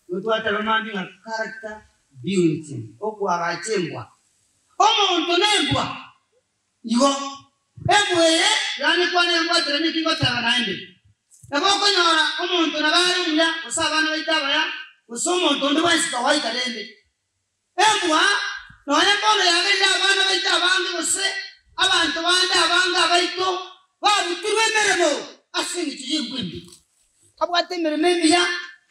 Igo twateba mambia ng'a character building, okoagacha embwa. Omonto nembwa, igo embwa eye yaani kwana embwateranie eki ngoteba naende. Nabo okonyora omonto nabo are omuya gose abana baito abaya gose omonto onde bwensi kawaida rende Embwa nonya mbono yagerire abana baito abange gose abanto bande abange abaito barutirwe emeremo ase engencho y'embwa embe. Abwate emeremo emiya,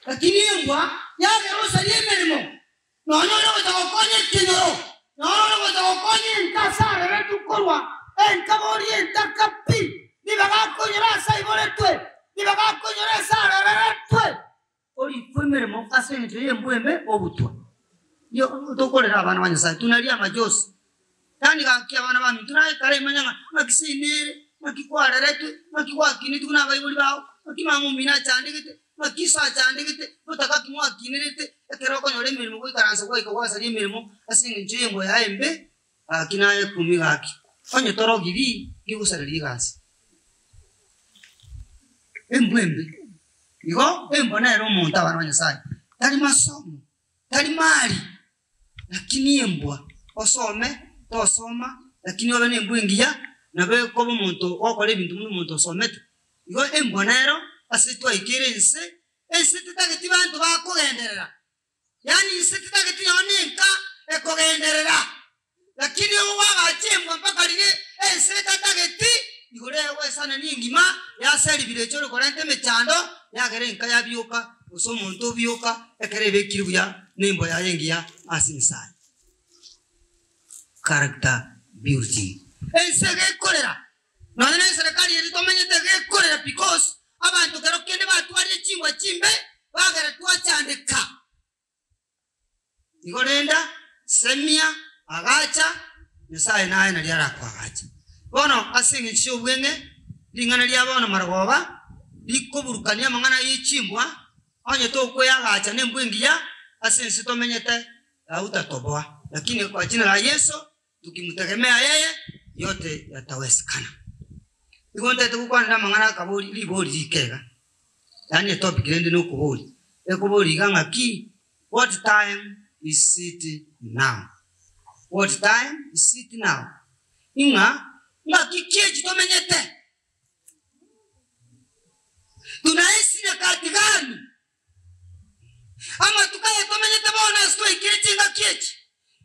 lakini embwa yagera osaria emeremo. Nonya ore gocha gokonya ekenyoro, nonya ore gocha gokonya enka ase areretwe korwa enka boria entaka pi, ribaga akonyora ase aiboretwe, ribaga akonyora ase arereretwe. Orikwe emeremo ase engencho y'embwa embe ogotwa. Nigo tokorera abana ba Nyasae, tunarie amachosi. Yaani gaki abana baminto naye kare imanya ng'a ng'aki seino ere, ng'aki kwareretwe, ng'aki gwakinetwe buna abaibori bao, ng'aki mama omino achandegete, ng'aki iso achandegete, motaka ki mwakinerete, ekero okonyora emeremo goikaransa gwaika gwasaria emeremo ase engencho y'embwa yaye embe, gaki naye kumi gaki. Onye torogiri, ngigosareria egasi. Embwa embe. Igo embwa nere omonto abana ba Nyasaye, tari masomo, tari mali, lakini embwa osome tosoma, lakini obe na embwa engiya, nabo ekoba omonto ogokora ebinto buna omonto osomete. Igo embwa nero ase twaikeire ense, ense tetageti banto bakogenderera. Yaani inse titageti nonya nenka ekogenderera, lakini ogwagacha embwa mpaka riria ense etatageti, igoro egoesanania engima yase ribirecha ore korenta emechando, yagera enka yabioka gose omonto obioka ekero ebekire buya nembwa yaye engiya ase Nyasaye. Character building. Ense gekorera nonya ne eserekari eri tomenyete gekorera because Abanto kero kende batwarire chimbwa chimbe, bagera twachandeka. Igo renda, semia, agacha, Nyasae naye nario arakoagache. Bono ase engencho y'obweng'e, ring'ana ria bono marogoba rikoburukania amang'ana ye chimbwa, onye tokweagacha nembwa engiya ase ense tomenyete, hautatoboa. Lakini kwa jina la Yeso Tukimutegemea yeye, yote yatawezekana. Igo ntagete gokwanera amang'ana akabori ribori rike iga, yaani etopic rende na okobori, ekobori iga ng'aki, what time is it now? What time is it now? Ing'a ng'aki ki echi tomenyete? Tunaishi nyakati gani? Amatuko aya tomenyete bono ase twaikire chingaki echi,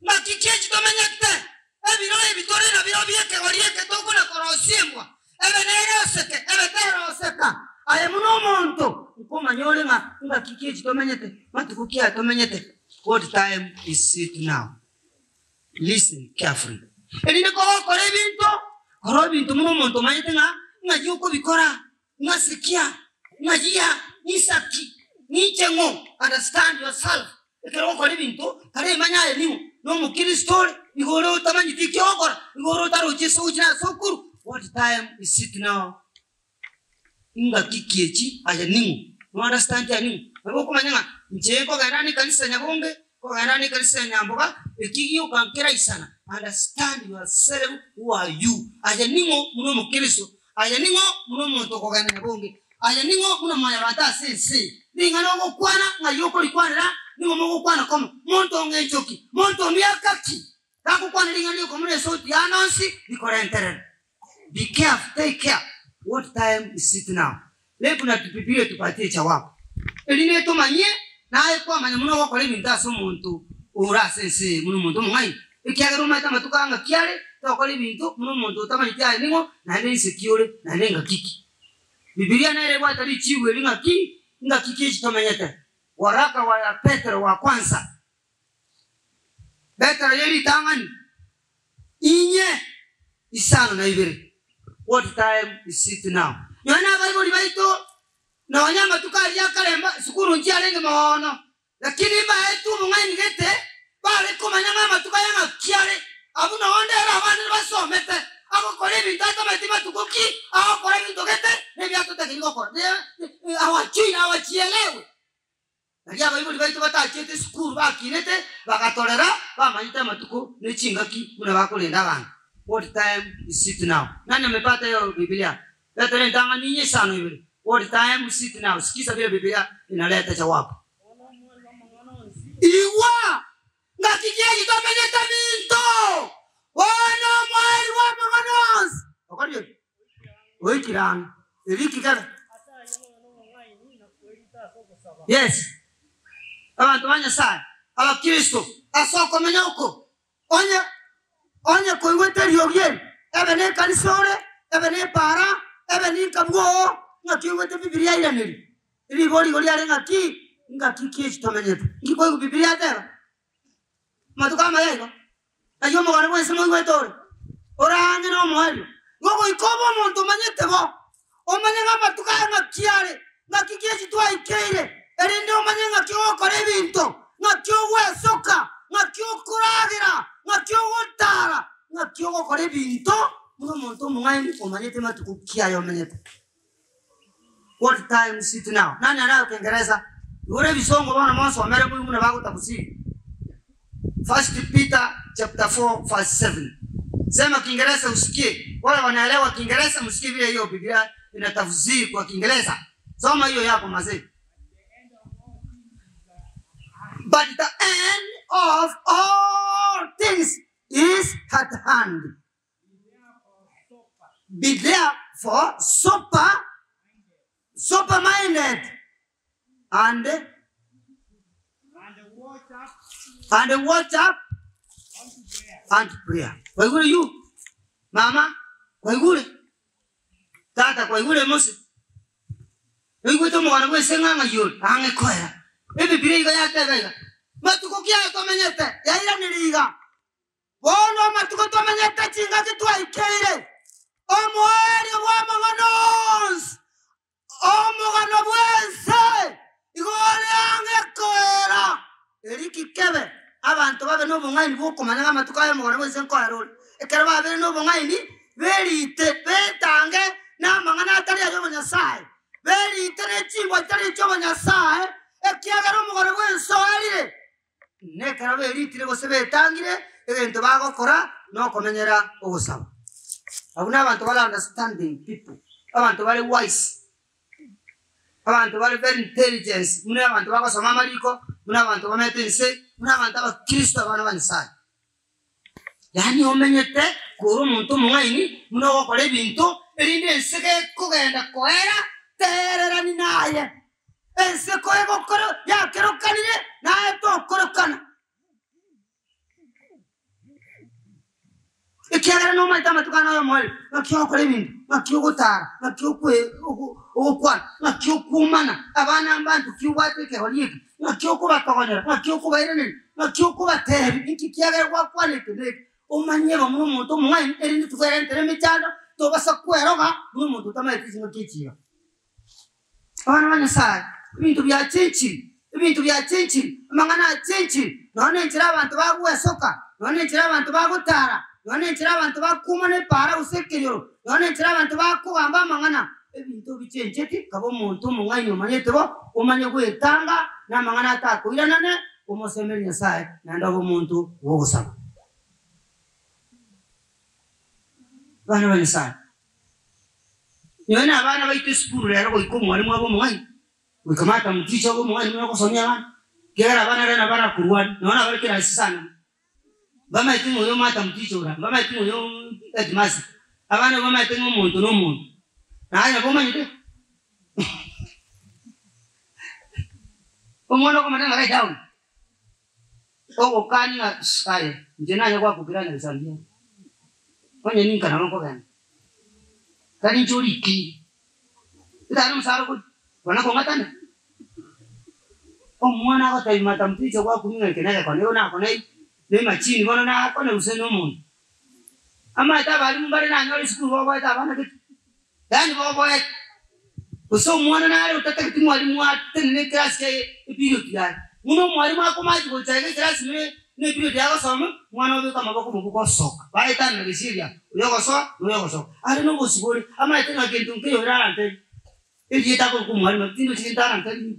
ngaki ki echi tomenyete? Ebiro ebi tore nabirobio ekegori eke tokona korosia embwa, ebe neroseke, ebe teroseka. Aye buna omonto, nkomanya ore ng'a ngaki ki echi tomenyete, matuko ki aya tomenyete? What time is it now? Listen carefully. Erinde kogokora ebinto, kora ebinto buna omonto omanyete ng'a ng'ai okobikora. Ng'asikia, ng'ayia, ng'isaki, ng'inche ng'o, understand yourself, ekero ogokora ebinto kare emanye aye ning'o, na omokristo ore, igo ore otamanyeti eki ogokora, igo ore otarochi ase ogochia na ase okorwa, what time is it now? Ingaki ki echi aye ning'o, no understand aye ning'o, nabo okomanya ng'a inche nkogenda ande ekanisa Nyabonge, nkogenda ande ekanisa ya Nyamboga, eki gioka nkeraisana, understand yourself who are you, aye ning'o buna omokristo, Aye ning'o buna omonto okogenda nyabonge? Aye ning'o buna mwanyabanto ase ense eye? Ring'ana ogokwana, ng'ai okorikwanera? Ning'o mogokwana komo? Monto ong'encho ki? Monto omiaka ki? Gagokwana ring'ana riokomo na esauti yane onsi rikorenterera. Be careful, take care, what time is it now? Lebu na Bibilia etupatie jawabu. Erinde tomanye, naye kwamanya buna ogokora ebinto ase omonto ore ase ense eye buna omonto omong'aini, ekiagera omanyete amatuko aya ng'aki are, tokora ebinto buna omonto otamanyeti aye ning'o, naende inse ki ore, naende ngaki ki. Bibilia nere ebwate richibu eri ng'aki, ngaki ki echi tomenyete. Waraka wa Petero wa kwanza. Petero ye ritang'ani inye isano na ibere. What time is it now? Nonya na abaibori baito, nonya amatuko aria akare mba sukuru nchiarenge moono, lakini mbaetwe obong'aini gete, bare komanya ng'a amatuko aya ng'aki are. Abwo noo ndero abande nibasomete, agokora ebinto atamanyeti matuko ki, agokora ebinto gete, na ebi atotakeiri gokora. Hawajui na hawajielewi. Nario abaibori baito batachiete esukuru bakinete, bagatorera, bamanyete amatuko ne chingaki buna bakorenda abanto. What time is it now? Nani amepata hiyo Biblia? Petero entang'ani inye isano ibere. What time is it now? Sikiza vile Biblia inaleta jawabu. Igwa! Ngaki ki eki tomenyete minto? Bono omoerio bw'amang'ana onsi okorire ki? Oikire ang'e. Eriki kebe. Yes. Abanto ba Nyasae, Abakristo, ase okomenya oko, onye onye koigwete eriogi eri, ebe nekanisa ore, ebe nepaara, ebe ninka bwoo, ng'aki oigwete Bibilia airaneri? Ribori igo riare ng'aki, ngaki ki eki tomenyete? Nki koigwa Bibilia ateba? Amatuko amaya igo, ayio omogano bwensi moigwete ore, ore ang'e nomoerio. Igo goika obe omonto omanyete bo, omanye ng'a amatuko aya ng'aki are, ng'aki ki eki twaikeire, erinde omanye ng'aki ogokora ebinto, ng'aki ogwesoka, ng'aki okoragera, ng'aki ogotara, ng'aki ogokora ebinto buna omonto omong'aini omanyete matuko ki aya omenyete. What time is it now? Nani anayo Kiingereza? Igoro ebisongo bono monsomere moigwe buna bagotafsiri. First Peter chapter 4 verse 7. Sema Kiingereza usikie. Wale wanaelewa Kiingereza msikie vile hiyo Biblia inatafsiri kwa Kiingereza. Soma hiyo yako mazee. But the end of all things is at hand. Be therefore sober, sober minded, and and watch up and prayer. Kwaigure you mama, kwaigure tata, kwaigure mose oigwete omogano bw'ense ng'a ng'ai ore ang'e koera Ebibilia iga yateba iga matuko ki aye tomenyete yairanire iga Bono amatuko tomenyete chingaki twaikeire, omoerio bw'amang'ana onsi, omogano bw'ense igo ore ang'e koera. Eriki kebe abanto babe nobong'aini bw'okomanya ng'a amatuko aya omogano bw'ense nkoera ore. Ekero babeire nobong'aini, berite, betange namang'ana atari ay'obonyasae, berite ne chimbwa chitari echi'obonyasae, ekiagera omogano bw'ense oerire. Nekero beritire gose betangire, egento bagokora nokomenyera ogosaba. Abwo nabanto bare understanding people, abanto bare wise, abanto bare very intelligence, buna abanto bagosoma amariko, buna abanto bamenyete inse, buna abanto abakristo abana ba Nyasaye. Yaani omenyete kore omonto omong'aini buna ogokora ebinto, erinde ense gekogenda koera, tererani naye. Ense koegokora yakerokanire, naye tokorokana. Ekiagera nomanyete amatuko ane oyomoerio, ng'aki ogokora ebinto, ng'aki ogotara, ng'aki okwe ogokwana, ng'aki okwomana, abana mbanto ki obwate ekegori eke, ng'aki okobatogonyera, ng'aki okobairaneria, ng'aki okobatebia, inki kiagera gwakwana eke na eke. Omanye bo buna omonto omong'aini, erinde tokwerentere emechando, tobasa kweroga buna omonto otamanyeti chingaki echi iga. Abana ba Nyasae, ebinto biachenchiri, ebinto biachenchiri, amang'ana achenchiri, nonya nenchera abanto bagwesoka, nonya nenchera abanto bagotara, nonya nenchera abanto bakwomana epaara gose ekerioro, nonya nenchera abanto bakogamba amang'ana, ebinto bichencheti, kaba omonto omong'aini omanyete bo, omanye gwetanga namang'ana atakoiranane, omosemeri Nyasae, naende obe omonto bw'ogosaba. Abana ba Nyasae. Nonya na abana baito esukuru rero goika omwalimu abe omong'aini, goika madam teacher obe omong'aini buna ogosomia abana, ekiagera abana rero nabo barakorwanie, nonya nabare kirasi sana, mbamaete ng'a oyo madam teacher ora, mbamaete ng'a oyo headmaster, abana abwo bamaete ng'a omonto na omonto, naye nabo omanyete. Omwana okomanya ng'a write down, ogokania ng'a aye inche naye gwakokira nyasae mbuya, onye ninka nabo nkogenda. Tari inche orikeire, etari omosara okoria, kona kong'atana. Omwana agotebia madam teacher gwakumia ng'a eke na egekone igo nakoneire, na emachini bono nakone gose na omonto. Amaete abalimu mbare nanyore esukuru boboete abana gete, yaani boboete. Gose omwana nare otatageti mwalimu atenene eclass kiaye eperiod yaye. Buna omwalimu akomachi gocha iga eclass ime buna eperiod agosoma, omwana obeka amaboko mobuko osoka. Baetanana gesieri aa, oyo ogosoa na oyo ogosoka. Are nobosibore, amaete ng'a kento nkeiyo ere arantebie. Erieta akorokwa omwalimu, tindochi gento arantebie.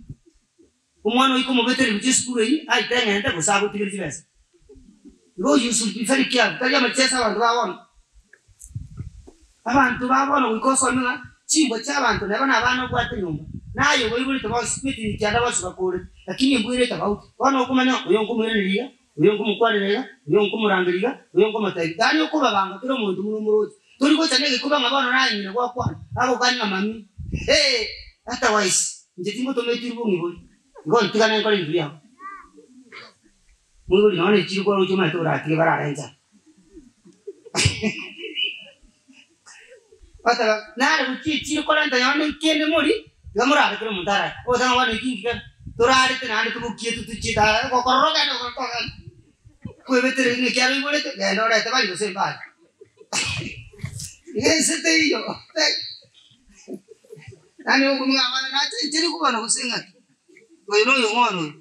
Omwana oika omobetereri gochia esukuru eyio, aite eng'ente gose agotigere chibesa. Igo you should be very careful, tari amacheso abanto ba bono. Abanto ba bono goika osome ng'a chimbwa chia abanto neba na abana obwate nyomba. Naye obaigorete bonsi, emetienyi kianda bonsi bakoorete, lakini embwa ere etafauti. Bono okomanya oyo nkomoiraneria iga, oyo nkomokwanera iga, oyo nkomorangeria iga, oyo nkomotebia. Yaani okobabanga kera omonto buna omoroche. Tori gocha negekoba ng'a bono naye ng'ina gwakwana, agokania ng'a mami, hee, otherwise inche tingotoma eturubo ng'ibori, igo ntigane nkore ebinto biao. Moibori nonya ne chiri kwaroche omanyete oratige barare enchara. Bateba nare gochia echiro korenta nonya ne kende mori, iga morare kera omonto arare. Ogoteba ng'a bono eki nki kebe, torarete naende tobokietwe tochiete aa gokorora ogende gokorora togenda. Kwebetereri ng'a ekiagera oiborete, genda orete baria gose mbari. Iga ense teiyo, teiyo. Yaani okomanya ng'a abana nachencheria kobana gose ng'aki, oyo na oyo bono oyo.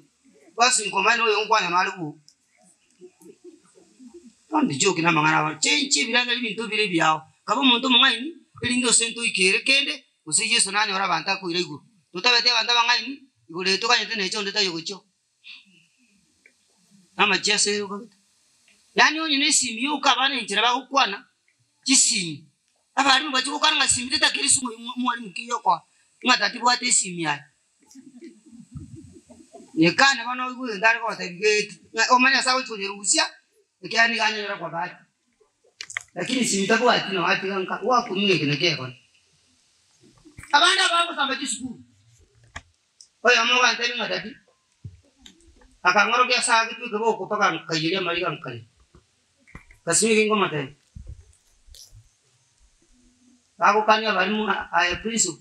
Basi nkomanya noyo nkwana nare bwogo. Don't joke namang'ana aba, change ebiranga ebinto bire ebiao. Kaba omonto omong'aini, erinde ose ntoikere kende, gose Yeso nanyore abanto akoira igoro. Totabeti abanto abang'aini, igoro eye toganyete neche onde taiyo gochia oo. Namache ase okobeta. Yaani onye na esimi yoka abana enchera bagokwana, chisimi, abalimu bachia gokwana ng'a simi tetakiri ase omwalimu ki oyokoa, ng'a tatibwate esimi aye. Nekane bono oigwe egento are gotebia gete, ng'a omanye ase agochi konyerusia, ekiagera nigo anyonyora kwa bahati. Lakini simi tabwati noo atiga nka gwakumia eke nakio egekone. Abande abagosamba chisukuru, oyomo ogantebia ng'a daddy, akang'orokia ase agetwe ekeboko mpaka nkaiyeria amariga nkarera. Kasimi eke nkomotebia, bagokania abalimu ng'a aye principal,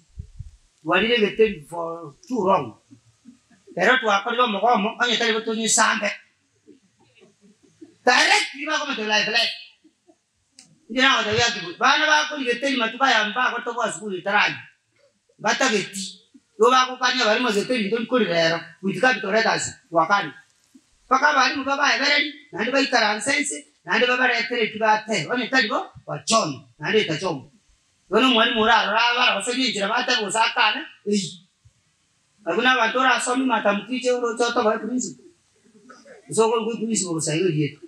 twarire egeteri for too long, ero twakorire omogomo onye tari bo tonyesambe. Directly bakomotebia live live. Inche nagotebia aki bwe, bana bakori geteri matuko aya mbagotoboa sukuru etarayia, mbatageti, igo bagokania abalimu ase geteri ntori kori rero, with capital letters twakania. Mpaka abalimu babaebererie, naende baikaranse inse, naende babaretere eki bateba, onye tari bo, bachome, naende etachomwa. Igo na omwalimu orarore abaroserie enchera batebe gose akane, eyio. Abwo nabanto orasome madam teacher oroche otoboe principal, gose okorokwa eprinciple bosa igo erieta.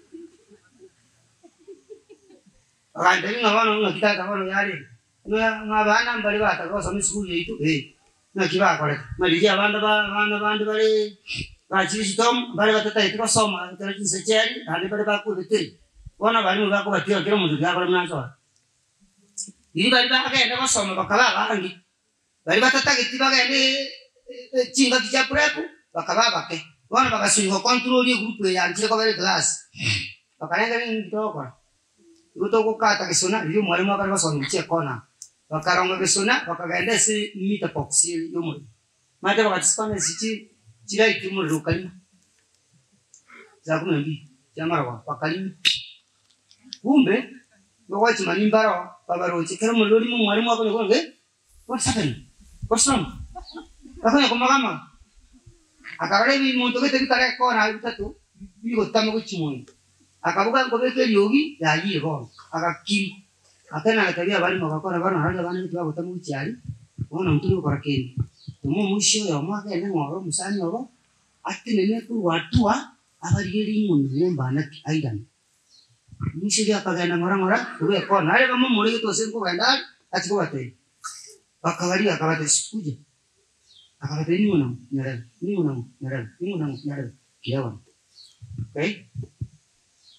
Bagantebia ng'a bono ng'aki tata bono yarenge, ng'a ng'a abana mbare bataka gosoma esukuru yaito eh, ng'aki bakorete, ng'a riria abande ba abana bande bare bachire chitomu, mbare batatageti gosoma ekero chinsa chiaerire, naende mbare bakwebetire. Bono abalimu bakobatiga kera omonto tiga akore buna achore. Riria baria bagenda gosoma bakaba abange. Baria batatageti bagende chingaki chia prep bakaba abake. Bono bagasoigwa control egroup eye yanchire kobera eclass. Bakarengereria ninki togokora? Igo togokata gesona riria omwalimu akare gosomia gochia ekona aa. Bakaronga gesona bakagenda ase meter box ere ya omorero. Omanyete bagachisukana ase chi chilight omorero okarima saa kumi na mbili chia marogoba bakarima pi! Kumbe nigo gwachimani mbaroo babaroche ekero omorero orimo omwalimu akonya korwa eh what's happening? What's wrong? Akonya komagamaga akarora ebimonto gete bikare ekona aria bitato bigotama gochia moino akaboka nkobeka eriogi yayire bono agakiri akena agatebi abalimu bagakora bono narori abana gete bagotama gochia aria bono nturi gokora kende toma omoisia oyomo agende ng'ora omosani obo atenene korwa atua abarigerie ng'o na ng'o mbana ki airane. Omoisia akagenda ng'ora ng'ora korwa ekona, aria bamomoregete gose nkogenda are, achia kobatebia. Bakabaria akabatebia, Sikuja. Akabatebia, Ning'o nang'o? Nyarebe. Ning'o nang'o? Nyarebe. Ning'o nang'o? Nyarebe. Kiagona. Okay?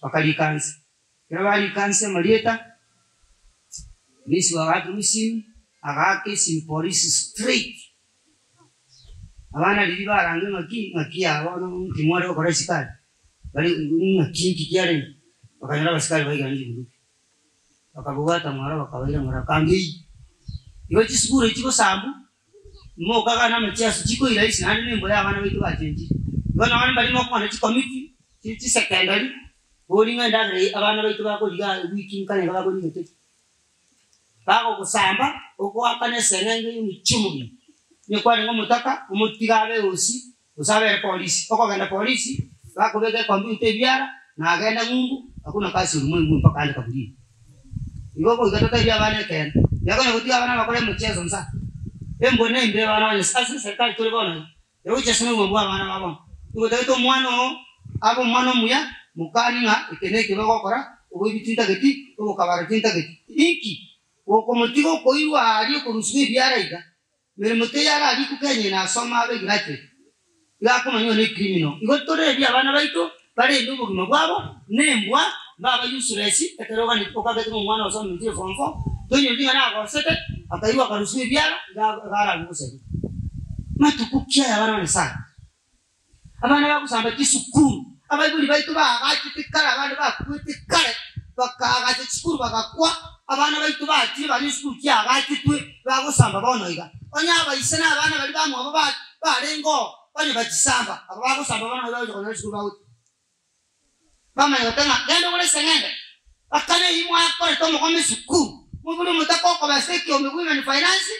Bakarika nse. Ekero barika nse amarieta, Yesu agaaka esimi, agaaka esimi polisi straight. Abana riria barangire ng'aki, ng'aki yaa bono nki mware gokora esikari? Bare ng'aki nki kiarenge? Bakanyora abasikari baigane chibunduki, bakabwata ng'ora bakabaira ng'ora kanga eyio. Igo chisukuru echi chigosambu, mokaga na amachiaso chikoira isi naende na emboyo abana baito bachenchire. Igo nonye mbari mokogenda chikomiti, chi chisecondary, bori ng'a endagera eye abana baito bakoriga ewiki nkane iga bakoriga gete. Bagogosamba, ogoakana eseng'engo y'omochie omogima. Onye kwarenge omotaka, omotige abe osi, gose abere polisi. Okogenda polisi, bakobeka ekompiuta ebiara, na agenda ng'umbu, hakuna kazi ulimwengu mpaka aende kaburini. Igo ogoika totebie abana ekeene. Tiga konya gotiga abana bakore emocheso nsa. Embwa nembe abana ba Nyasae. Ase eserikali tore bono iga, egochesa nobogima bwa abana ba bono. Nigo otagete omwana oo abe omwana omuya, mokanie ng'a eke neke bagokora, oboibi tintageti, obokabara tintageti. Inki? Gokomotiga okoirwa aaria okorusigwa ebiara iga. Meremo teiyo ararikwe Kenya eye nasoma abe graduate iga akomanya oyo ne criminal. Igo torebi abana baito barende obogima bwabo ne embwa mbaba useless ekero oganeti okagete ng'a omwana osomire form four tonyoreti ng'a nagosete akairwa akarusiwa ebiara iga iga ararwe gosarigwa. Matuko ki aya abana ba Nyasaye? Abana bagosamba chisukuru, abaibori baito baagachete kare, abande bakwete kare, bakaagacha chisukuru bagakwa, abana baito bachire bare chisukuru chiaagachetwe bagosamba bono iga. Onye abaise na abana baria bamwabo barenge oo, onye bachisamba, aba bagosamba bono iga bagocha konyora chisukuru bagochia. Bamanya goteba ng'a, Genda ogore eseng'ende, akana eyio mwakorete omogome esukuru, mobure omotaka okobesa ekiombe Women Finance,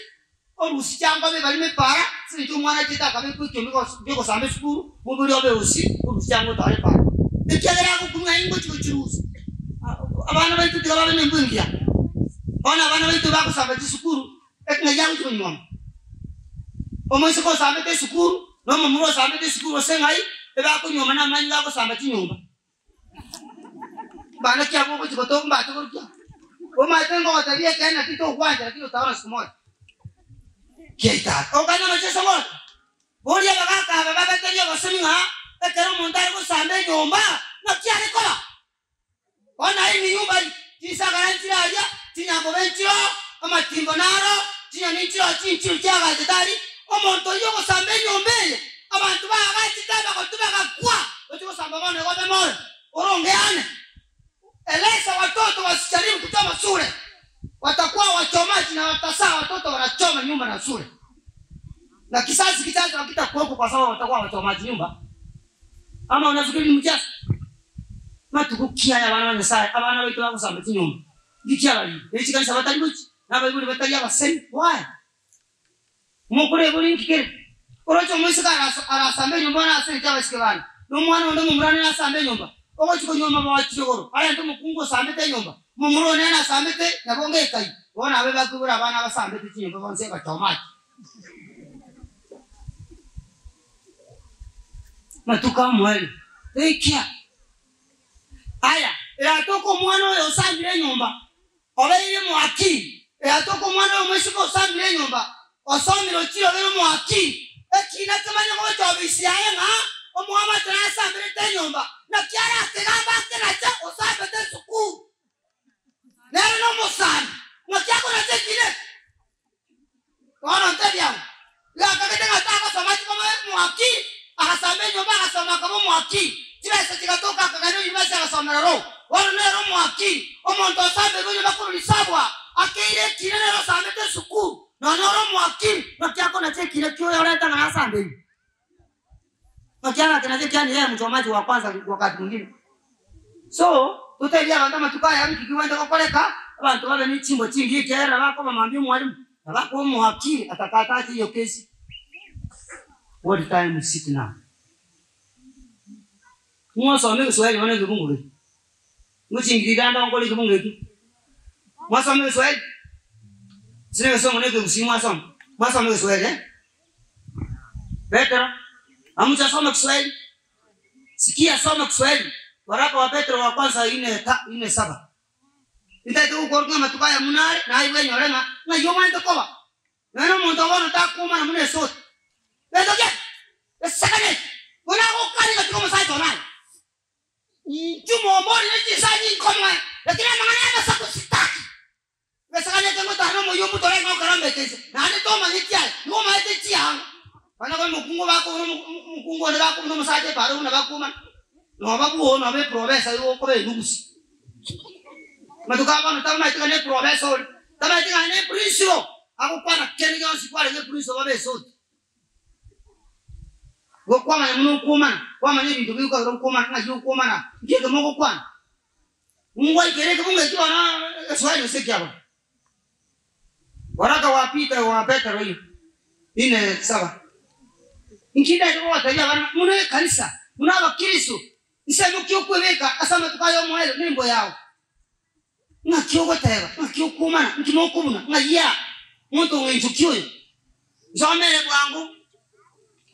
orusie chiangobe ebarimo epaara, ase eng'encho omwana achiete akabekwa ekiombe gi'ogosamba esukuru, mobere obe osi, orusie chiango otware epaara. Ekiagera agokumia aye ngochia gochirusia. Abana baito tiga babe nembwa engiya. Bono abana baito bagosamba chisukuru, ng'ai agochia konyuoma? Omoiseke osambete esukuru, na omomura osambete esukuru gose ng'ai, ebakonyuoma namanyinga agosamba chinyomba. Mbana ki abwo ogochia gotoka mbache korukia aa? Omanyete ngogotebia ekeene naki togwancha lakini otaona siku moja. Kiaitata. Okanya amacheso gocha. Boria abagaaka aba babeterie obosemi ng'a ekero omonto are gosamba enyomba, naki are koba? Bono aye eminyumba eye, chinsagara nchire aria, chinyambobe nchiroo, amatimbo naro, chinyoni nchiroo chinchiru chiagachete aria, omonto oyio ogosamba enyomba eye, abanto baagachete abagotu bagakwa, ochia gosamba bono igo obe moyo, oronge ane. Eleza watoto wasijaribu kuchoma shule, watakuwa wachomaji na watasaa watoto wanachoma nyumba na shule, na kizazi kijacho hakitakuweko kwa sababu watakuwa wachomaji nyumba. Ama unafikiri ni mchezo? Matuko ki aya abana ba Nyasaye, abana baito bagosamba chinyomba? Nki abariri ne chikanisa batari gochia, na abaibori batari abasemi? Why? Mokorebori nki kere? Oroche omoiseke arasambe enyomba one ase engencho y'abaiseke bane, na omwana onde omomura nere asambe enyomba, ogochia konyuoma boachire igoro, arente omokungu osambete enyomba, omomura one nere asambete nyabongo ekai, bono abe bakoibora abana abasambete chinyomba bonsi egochoma ake. Matuko amoerio, eikia. Aya, eratoke omwana oyo osambire enyomba, obeire omoakiri. Eratoke omwana oyo omoiseke osambire enyomba, osomire ochire obeire omoakiri. Ekina kemanye gocha obisi yaye ng'a omoamate nasambirete enyomba, naki arakegambe akenache osambete esukuru. Nere nomosambi, naki akonacha ekina eke? Bono ntebie amo, iga akagete ng'a tagosoma achie koba omwakili, agasamba enyomba agasoma akaba omwakili, chibesa chigatoka akagenda university agasomera law, bono nere omwakili, omonto osamberwe enyomba korwa risabwa, akeire ekina nere osambete esukuru, nonya ore omwakili, naki akonacha ekina kioyoreta ng'a nasambeirwe? Naki agakenacha ekiani yeye mchomaji wa kwanza wakati mwingine. So, totebie abanto amatuko aya nki kigwente gokoreka, abanto babe ne chimbwa chingiya ekiagera bakoba mambia omwalimu, na bakoba omohakiri atakatache eyo kesi. What time is it now? Mwasoma egeswahili bono ekebungo keria? Ngochingiri iga ande onkore ekebungo ekio. Mwasoma egeswahili? Gose na egesongo na ekegusii mwasoma? Mwasoma egeswahili eh? Petero, hamjasoma Kiswahili? Sikia soma Kiswahili, waraka wa Petero wa kwanza ine ta ine saba. Ntaete gokworokia ng'a amatuko aya buna are, naye bwenyore ng'a ng'ai omanyete koba. Nonya na omonto bono takwomana buna esoti. Gento ki? Gesakane eke, buna agokania gati k'omosacha one aye. Inchuo mombori ne chinsanyi nkomoe, lakini amang'ana y'amasaku sitaki. Ngesaganete ngotara nomoyio omotore ng'a okarambeke inse, naende tomanyeti aye, nigo omaete chianga. Bana konya omokungu bakobuna omokungu onde bakobuna omosacha epaaro buna bakomana, noba bwoo noba eprobesa igo okoba enugusi. Amatuko aya bono tamaeti ng'a neprobesa ore, tamaeti ng'a ne principal, agokwana kende gionsi kwarenge eprinciple babe esoti. Igo kwamanya buna okwomana, kwamanya ebinto bigokagera okwomana, ng'aki okwomana, nki ekemo ogokwana. Ngwaikere ekebungo ekio bono egeswahili gose ekiabo. Waraka wa Peter wa Petero iyo ine saba. Inki ndache gogotebia abana buna ekanisa, buna abakristo, nsemo ki okwebeka ase amatuko aya omoerio nembo yao? Ng'aki ogoteba, ng'aki okwomana, nki mokobuna, ng'ai aa, monto ng'encho ki oyo? Nsomere bwango.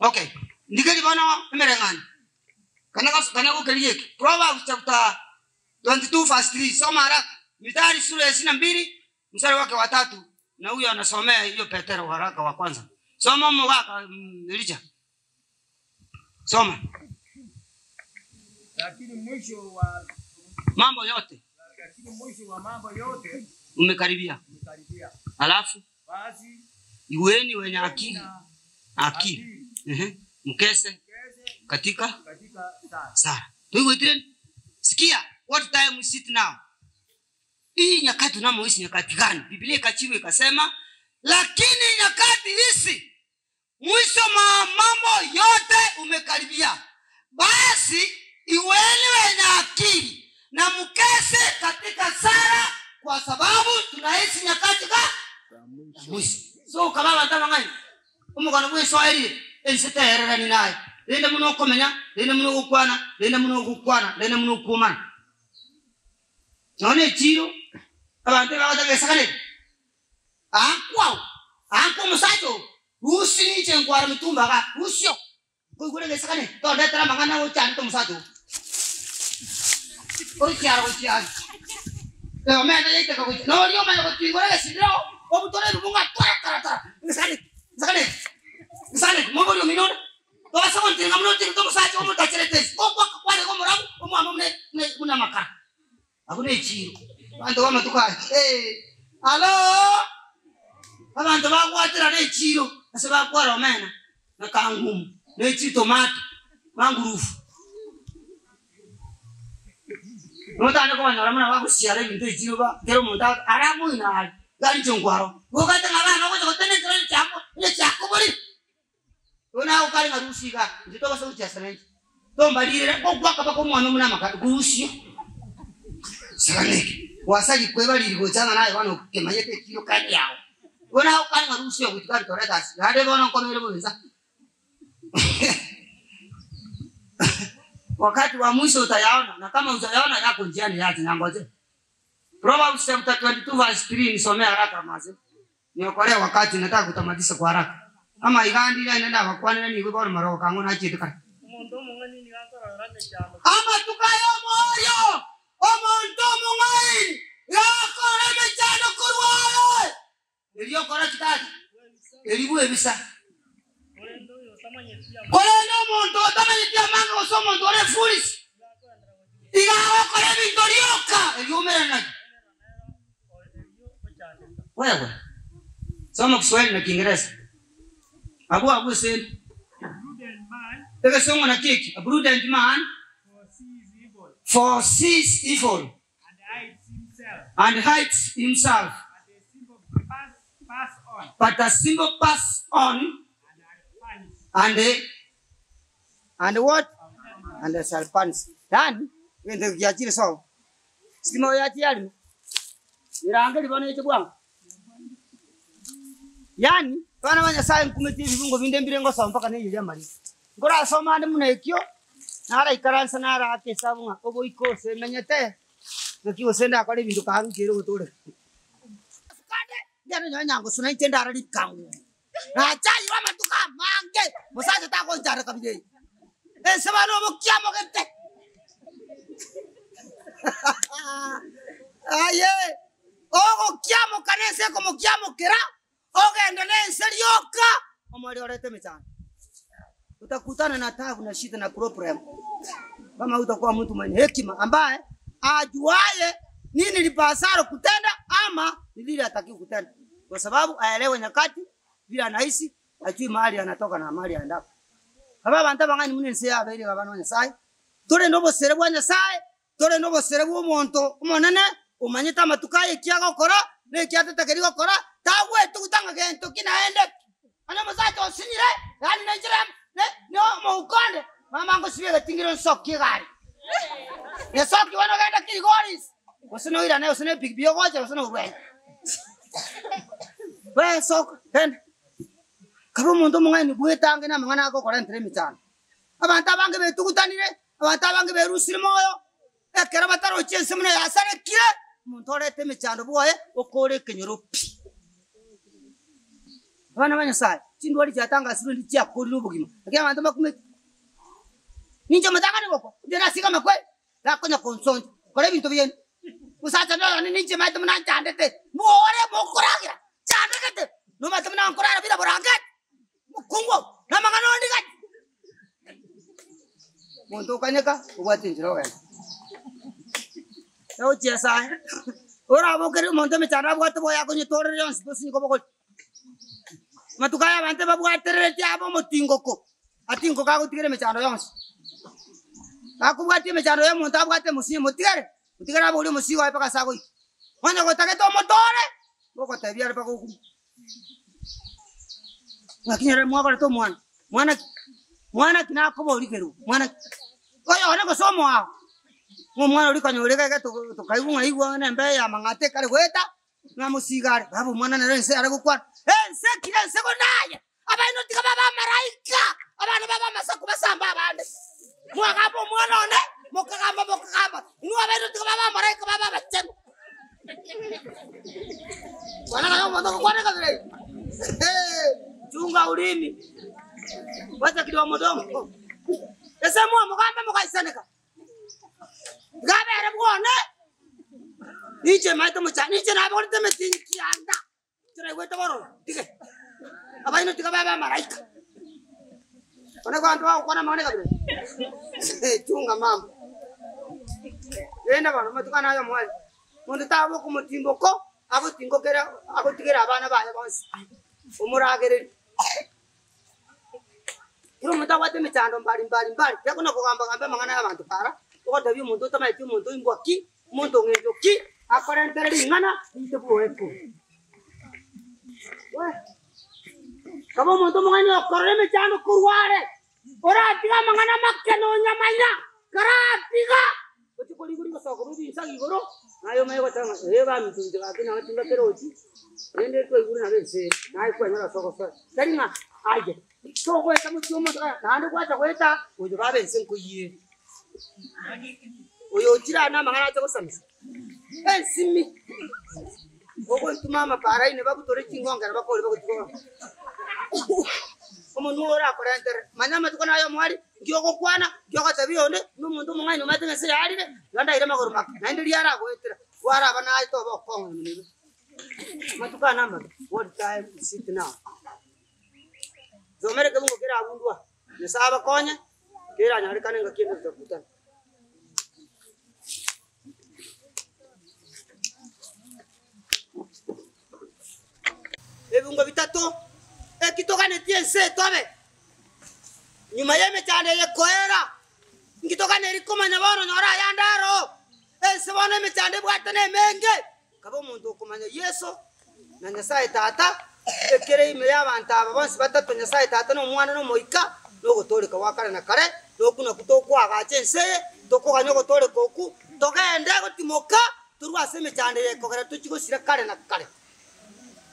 Okay, ndigerie bono emereng'anio. Kana gos kana gokeria eke. Proverbs chapter 22 verse 3, soma haraka. Mithali sura ya ishirini na mbili mstari wake wa tatu. Na huyo anasomea hiyo Petero waraka wa kwanza. Soma omogaka Elija. Soma. Lakini mwisho wa Mambo yote lakini mwisho wa mambo yote umekaribia. umekaribia. Alafu Basi iweni wenye akili na akili. Ehe. Mkese kese katika katika sala. sara. Tuigwetire? Sikia, what time is it now? Hii nyakati tunamoishi nyakati gani? Biblia ikachimba ikasema, lakini nyakati hizi mwisho ma mambo yote umekaribia. Basi iweni wenye akili na mkese katika sala, kwa sababu tunaishi nyakati ga mwisho. So kama bantu bang'ani omogano bwa eswaeri ense teererani naye rende muno okomenya rende muno ogokwana rende muno ogokwana rende muno okwomana nonye echiro abanto ebagotagesakanete ankwao ankwa omosacha ogo rusi ninche nkwara mitumba iga rusio koigure gesakanete tondetera amang'ana ochanete omosacha ogo orochiaro gochia aria omena yaiteka gochia noria omanye gotuigora egesindero obutore ebibu ng'a tora tora tora gesakanete gesakanete gesakanete mobori omino onde tobasa gontiringa buna otiringete omosacha omotacherete ase ogoaka kwarenge omorabu omwame buna buna buna amakara. Abwo nechiiro abanto b'amatuko aya eh, hallo abanto bagwaterana echiiro ase bakwara omena na kangumu ne chitomato mangurufu. Notande kobanyora buna bagosiara ebinto echiiro ba kera omonto ara moino aria iga inche nkwaro gokate ng'a abana ogocha gotenenera echiako echiako bori. Bono naye okare ng'a rusia igaa, intwe tobasa gochiasana inche. Tombarirere, gokwaka mpaka omwana buna amakara, rusia. Sagana eke, gwasari kwebariri gocha ng'a naye bono okemanyete ekiro kende yao. Bono naye okare ng'a rusia ogochia kare toreta ase, naende bono nkobeire bobe insa. Wakati wa mwisho utayaona, na kama hujayaona yako njiani yaje nyangoje. Proverbs chapter 22 verse 3 nisomee haraka maze. Niokolee wakati nataka kutamatisha kwa haraka. Ama iga ndire naende nabakwanera nigo bono marogo kang'o nachiete kare. Omonto omong'aini nigo akorora emechando. Amatuko ay'omoerio, omonto omong'aini iga akorora emechando korwa aye. Erio okora chigari, erio bwebisa. Korende oyo otamanyeti amang'ana. Korende omonto otamanyeti amang'ana gose omonto ore foolish, iga agokora ebinto rioka, erio oumerane nabio. Wewe, soma Kiswahili na Kiingereza. Abwo abwo esende. Egesongo nakio eki, a prudent man foresees evil and hides himself, but the simple pass on and and what? And they shall perish. Yaani, egento eke giachire sobo. Sitima oyo yachia yarima, erange ribono eche bwango. Yaani, abana ba Nyasaye nkumeti ebibungo binde mbire ngosoma mpaka neiyeria amariko. Nkorasoma ande buna ekio, naraikaransa naraaka esabu ng'a oboiko ase menyete, naki gose ndakore ebinto karucheire ogotooreka. Kande, ngende nonye nyangosu nainche ndare rikangu. Nachayirwe amatuko amange, mosacha tagonchara kabira eye. Ense bono obokiamogete. Aye, ogokiamoka nense ekomokiamokera, ogende nense rioka, omorero orete emechando. Utakutana na taabu na shida na problem kama hutakuwa mtu mwenye hekima ambaye ajuaye nini lipasalo kutenda ama ni lile hatakiwi kutenda, kwa sababu aelewe nyakati vile anaishi, ajui mahali anatoka na mahali aendako. Aba abanto abang'aini buna ense yabeire iga abana ba Nyasaye, tore nobosere bwa Nyasaye, tore nobosere bw'omonto omonene omanyete amatuko aye eki agokora na eki atatakeiri gokora, tagwetuguta ng'a gento ki naende ki. Onye omosacha osinyire, yaani nenchera ne ne omouko onde, mama ngosibia egetingiro nsokie egari. Nyesokie bono ogende Kilgoris, gose noirane gose ne epikipiki ogocha gose norwenya. We soka, genda. Kabe omonto omong'aini bwetange namang'ana agokorentera emechando. Abanto abange betugutanire, abanto abange berusire moyo, ekero batarochi ense buna yasarekire, omonto orete emechando bwoye, okore ekenyoro pi. Abana ba Nyasaye, chindwari chiatangasirwe ndi chiakorire obogima, lakini abanto mbakumeti. Ninche omotang'ani gokwa, inche nasiga amakweri, takonya konsoncha, kora ebinto biaino. Omosacha noro one ninche maete buna nchandete, more mokoragera, chanda. Nomanyete buna nkorara bira borangeti, mokungu oo, na amang'ana onde gati. Monto okanyeka, obwate enchera ogenda. Egochiesa aye, orabokere omonto emechando abwate boyo akonyetorera yonsi tosinyi kobogoria. Amatuko aya abanto ebabwaterereti abe omotingoko, atingoka agotigera emechando yonsi. Gakobwatia emechando ya omonto abwate omosinyo motigere, motigere abogorie omosigo oye mpaka ase agoika. Onye gotagete omotore, ngogotebia are mpaka okure. Ng'aki nyare mwakorete omwana, mwana ki? Mwana ki nakoboria kerubo, mwana ki? Oyo one gose omoao, ng'a omwana oria konyora iga iga tokaigwa ng'a igwa nembeyo ya amang'ata ekare goeta, Ng'a mosigo are, baba omwana nere ense are gokwana, Ense ki ense gonaye? Abaino tiga babe amaraika, abana babe amasaku basambe abande. Mwagamba omwana one, mokagamba mokagamba, inwe abaino tiga babe amaraika babe abachenu. Kwana naye omonto ogokwana ekabira eye. Chunga ulimi, wacha kidomo domo. Ase mwamogamba mogaisaneka. Iga abere bwone, ninche maete omochando, ninche nabogorete emeti kianda, inche naigwete bororo, tige. Abaino tiga babe amaraika. Bono abanto bagokwana amang'ana ekabira eye, chunga mambo. Rende bono amatuko ane aya omwali, monto taboka omotimboko, agotingokera agotigera abana baye bonsi, omoragereria. Kera omonto abwate emechando mbari mbari mbari, tekona kogamba gamba amang'ana y'abanto para, ogotebia omonto otamaeti omonto oimbwa ki, omonto ong'encho ki, akorentere ring'ana rite bwoe korwa. Wee! Kaba omonto omong'aini okorora emechando korwa are, oratige amang'ana make nonyamanya, karatiga Gochia korigwa rigosooka korwa ebinsaga igoro, naye omanye goteba ng'a ee baminto inche gaki nabo tingakerochi, rende twaigure nabo ense ere, naye kwanyora ase ogosoa. Tari ng'a aye togoeta mochie omonto aya, naende gwacha goeta oyo baba ense nkoyiere. Oyo ochire aa namang'ana ache gosamisa, ensimi, ogoituma amaparaini bagutore chingongera bakore bagotiga ororo. Omonwa oo orakorentere, manya amatuko naye omwari. Nki ogokwana? Nki ogotebia onde, buna omonto omong'aini omanyete ng'a ense yarire, iga ndaire amagoro make, naende riaragoetera, kwaraba naye toba okong'ana nebe. Amatuko ane amabe, what time is it now? Somera ekebungo kere abundwa, Nyasae abakonye, keranyarekane ngaki ende totakutana. Ebungo bitato, eki toganetie ense etobe nyuma y'emechando eye koera, inki toganeiri komanya bono nyora ayande aro? Ense bono emechando ebwate nemenge. Kaba omonto okomanya Yeso na Nyasae Tata, ekere ime y'abanto aba bonsi batato, Nyasae Tata na Omwana na Omoika, na ogotooreka gwa kare na kare, na okwo nakwo tokoagacha ense eye, tokogania ogotooreka okwo, togende gotimoka torwe ase emechando eye ekogera tochie gosira kare na kare.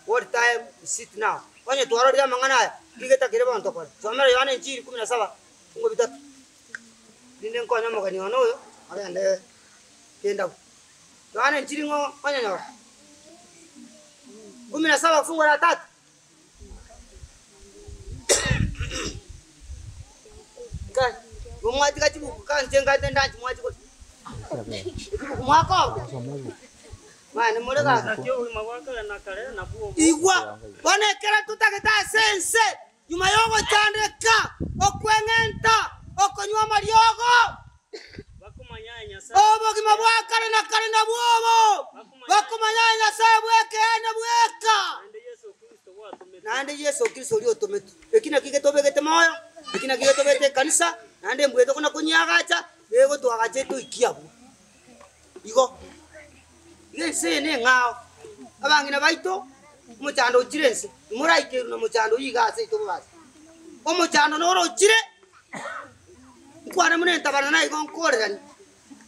What time is it now? Onye twarorire amang'ana aya, rigeta kere bono tokore. Somera Yohana Injili kumi na saba, fungu bitato. Rinde nkonye omogeni one oyo, agende kendabu. Yohana Injili ng'o onyonyora? Kumi na saba fungu la tatu. Nkai, nomwatiga chibuku ka inche nkaete ndanchi mwachigora. Echibuku mwakoba. Mani more gaki. Naki obogima bwa kare na kare nabwo obo. Igwa, bono ekero totagete ase ense, nyuma y'ogochandeka, okweng'enta, okonywa amariogo, Bakomanyaye Nyasae. obogima bwa kare na kare nabwo obo, bakomanyaye Nyasae bw'ekeene bweka, Naende Yeso Kristo gwatometwe. naende Yeso Kristo oria otometwe. Eki nakio getobegete moyo, eki nakio getobegete ekanisa, naende mbuya tokona konyiagacha, egotwagacha etoikie abwo. Igo, iga ense eye neng'ao, abang'ina baito, omochando ochire ense, timoraikeru na mochando oyio iga ase aito bobasi. Omochando noro ochire, nkwane buna entabana naigo nkoreranie,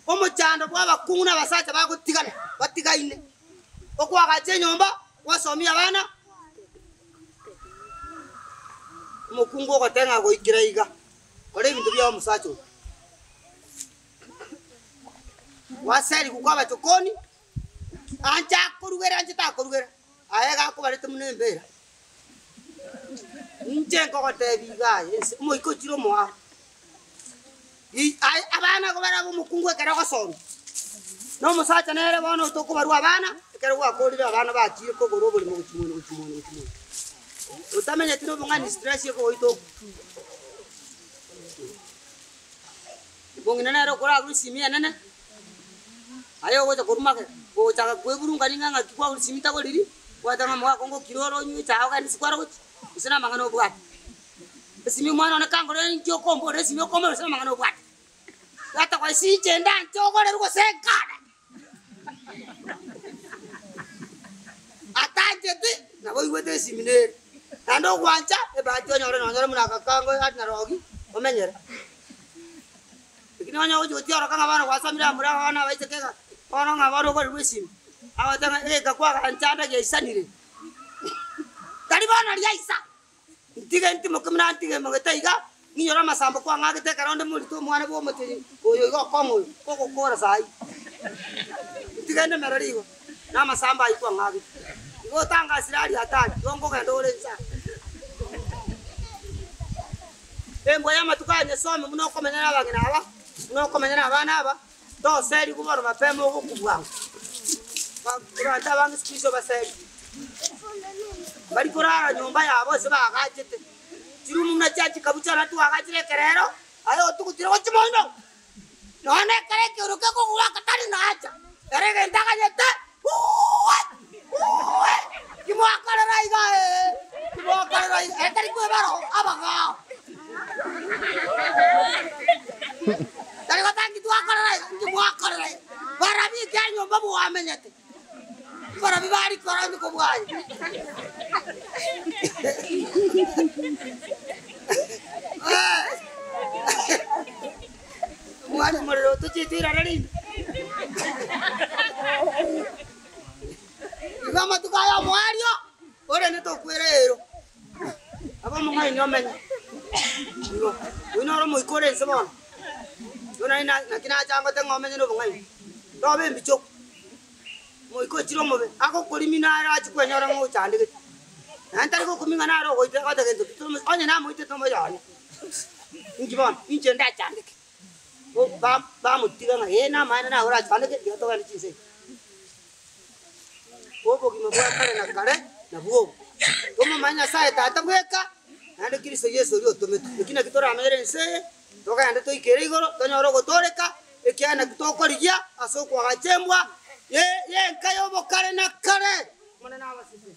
omochando bwa abakungu na abasacha bagotigana, batigaine, okoagacha enyomba, gwasomia abana, omokungu ogoteba ng'a goikera iga, kora ebinto biao omosacha oyo. Gwaserigwe kw'abachokoni, anche akorugera anche takorugera, aye iga akobarete buna embera. Inche nkogotebia iga aye ense, omoika ochire omoao. I- aye abana igo barabe omokungu ekero ogosomia, na omosacha nere bono tokobarwa abana, ekero gwakorire abana bachire kogora oboremo gochia moino gochia moino gochia moino. Otamenyeti na obong'aini stress ekogoita okwe. Omong'ina nere okoragwa esimi enene, aye ogocha korwa magega, ogochaka kweburungania ng'a ng'aki kwagora esimi tagoriri, gwateba ng'a omogaka ngokire ore onywe echae ogende isiko are gochia, gose na amang'ana obwate. Esimi omwana one kangorere inki okombora esimi okombora gose na amang'ana obwate. Tata gose inche ndanche ogorerwe gose nkane. Atancheti, nabo oigwete esimi nere. Naende ogwancha ebahati onyore nonyore buna agakango ati narogi omenyere. Lakini onye ogochia gotioroka ng'a bono gwasomire abamura aba bono abaiseke iga, bono ng'a bono okorerwa esimi, agoteba ng'a egeka kwaganchanda giaisanire. Tari bono riaisa. Ntige ntimoke buna ntige mogete iga, ng'inyore amasambo kwang'agete ekero onde morito omwana bw'omochori oyo iga okong'a oyo, kogokora saii. Ntige ndemere rigo, na amasambo ayio kwang'agete. Igo otangasire aria hatari, igo nkogenda ore inse aa. Embwa y'amatuko aya nyesome buna okomenya nabang'ina aba, buna okomenya nabana aba, toserigwe bono mapema ogokwa bwango. Abanto abange siku hizi obaserie. Mbari korara nyomba yabo ase baagachete chirumu buna chia chikabucha na twagachire ekerero, aye otugutire gochia moino. Nonya na ekero ekeuro kekogoaka tari naacha, ere egento aganyete, Uuwe! Uuwe! Kimwakorera iga ee, kimwakorera iga, ere tari kwebara abagao. Tari goteba nki twakorera iga, nki mwakorera iga. Barabwo ekiagera nyomba mwamenyete. Barabwo barikora onye kobua aye. Omwana omorero otochiete irara rinde. Igo amatuko aya omoerio, orende tokwera ero. Abe omong'aini omenye. Igo, oyio noro omoika ore inse bono. Igo nari naki nachangote ng'a omenye na obong'aini. Tobe embichoku. Omoika ochire omobe, agokorimia nare ache kwenyora ng'a ochandegete. Naende tari gokumia ng'a nare ogoita agote gento ki, tomo onye namoitete omoyone. Inki bono? Inche ndachandeke. Bo ba bamotiga ng'a ee namaene naye orachandeke, tiga togende chinsa echi. Obogima bwa kare na kare nabwo obo, tomomanye Nyasae Tata bweka, naende Kristo Yeso oria otometwe. Eki nakio toramere ense eye, togende toikere igoro, tonyore ogotooreka, ekiagera nakio tokorigia ase okoagacha embwa ye y'enka y'obokare na kare. Omonene abasesenie.